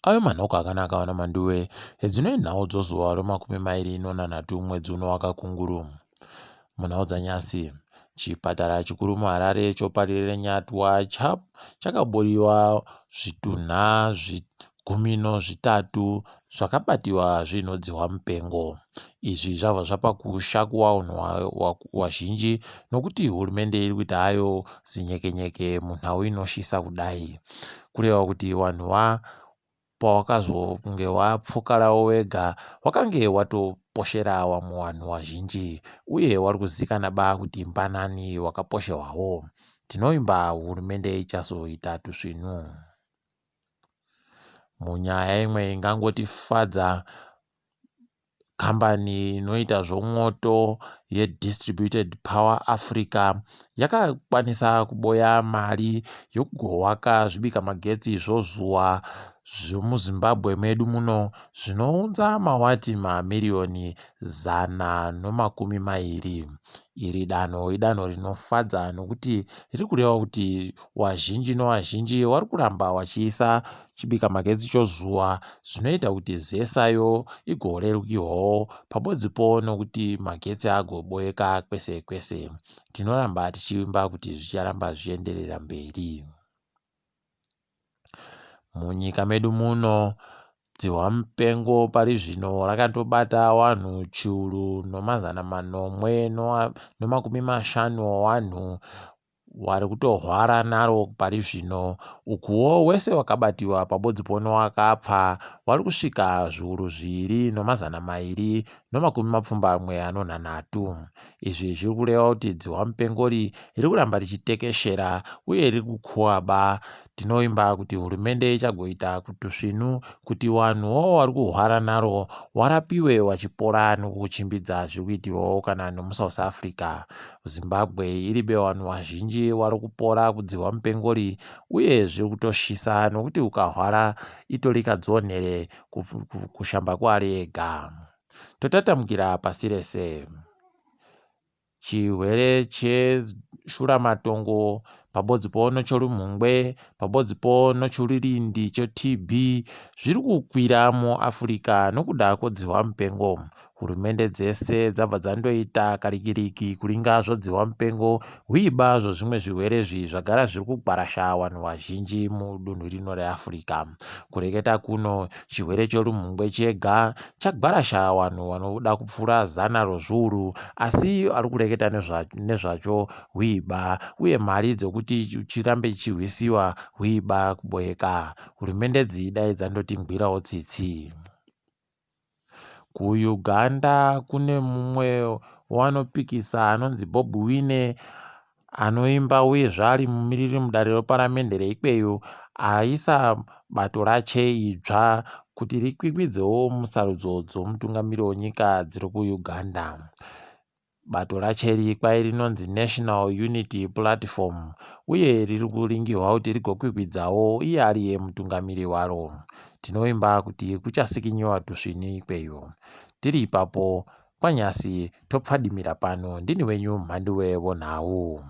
Ayo manhoko akanaka vana Manduwe, edzinoi nhau dzozuva remakumi mairi nonhanhatu mwedzi uno waKakunguru. Munhau dzanyasi, chipatara chikuru muHarare choParirenyatwa chakaburiwa zvitunha gumi nozvitatu zvakabatiwa zviinodzihwa mupengo. Izvi zvabva zvapa kusha kuvanhu vazhinji nokuti hurumende iri kuita hayo zinyekenyeke munhau inoshisa kudai. Kureva kuti vanhu va pawakazonge wapfukarawo wega wakange watoposhera vamwe vanhu vazhinji uye wari kuzikana ba kuti mbanani wakaposhehwawo. Tinovimba hurumende ichazoita tusvinu. Munyaya imwe ingangotifadza, kambani inoita zvomwoto yeDistributed Power Africa yakakwanisa kuboya mari yokugowaka zvibikamagetsi zvozuva zvemuZimbabwe medu muno zvinounza mawati mamiriyoni 120. Iri danho idanho rinofadza nokuti riri kureva kuti wazhinji nowazhinji wari kuramba wachiisa chibikamagetsi chozuva zvinoita kuti ZESA yo igorerukirwawo pabodzipo nokuti magetsi agoboeka kwese kwese. Tinoramba tichivimba kuti zvicharamba zvichienderera mberi. Munyika medu muno dzihwamupengo pari zvino rakatobata wanhu 750 owanhu wari kutohwara naro pari zvino. Ukuwo wese wakabatiwa pabodzipo nowakapfa wari kusvika 2283. Izvi zviri kureva kuti dzihwamupengori riri kuramba richitekeshera uye riri kukuwaba. Tinovimba kuti hurumende ichagoita tusvinu kuti wanhuwo wari kuhwara naro warapiwe wachipora nokuchimbidza zviri kuitiwawo kana nomuSouth Africa. Zimbabwe iribe wanhu wazhinji wari kupora kudzihwa mupengori uye zviri kutoshisa nokuti ukahwara itori kadzonhere kushamba kwaari ega. Totatamukira pasi rese. Chirwere cheshuramatongo pabodzipo nochorumhungwe pabodzipo nochururindi cheTB zviri kukwira muAfrica nokuda kwodzihwa mupengo. Hurumende dzese dzabva dzandoita karikiriki kuringa zvodzihwa mupengo hwiba zvozvimwe zvirwere izvi zvagara zviri kugwarasha vanhu vazhinji mudunhu rino reAfrica. Kureketa kuno chirwere chorumhungwe chega chagwarasha vanhu vanoda kupfuura zana rozviuru asi ari kureketa nezvacho hwiba uye mari dzekuti chirambe chichirwisiwa hwiba kuboeka. Hurumende idzi dai dzandotingwirawo tsitsi. KuUganda kune mumwe wanopikisa anonzi Bobi Wine anoimba uyezve ari mumiriri mudare reparamende reikweyo aisa bato rache idzva kuti rikwikwidzewo musarudzo dzomutungamiri wenyika dziri kuUganda. Bato racho iri kwai rinonzi National Unity Platform uye riri kuringirwa kuti rigokwikwidzawo iye ariye mutungamiri waro. Tinovimba kuti kuchasikinyiwa tusvinu ikweyo. Tiri ipapo kwanyasi topfadimira pano. Ndini wenyu Mhanduwe Vonhau.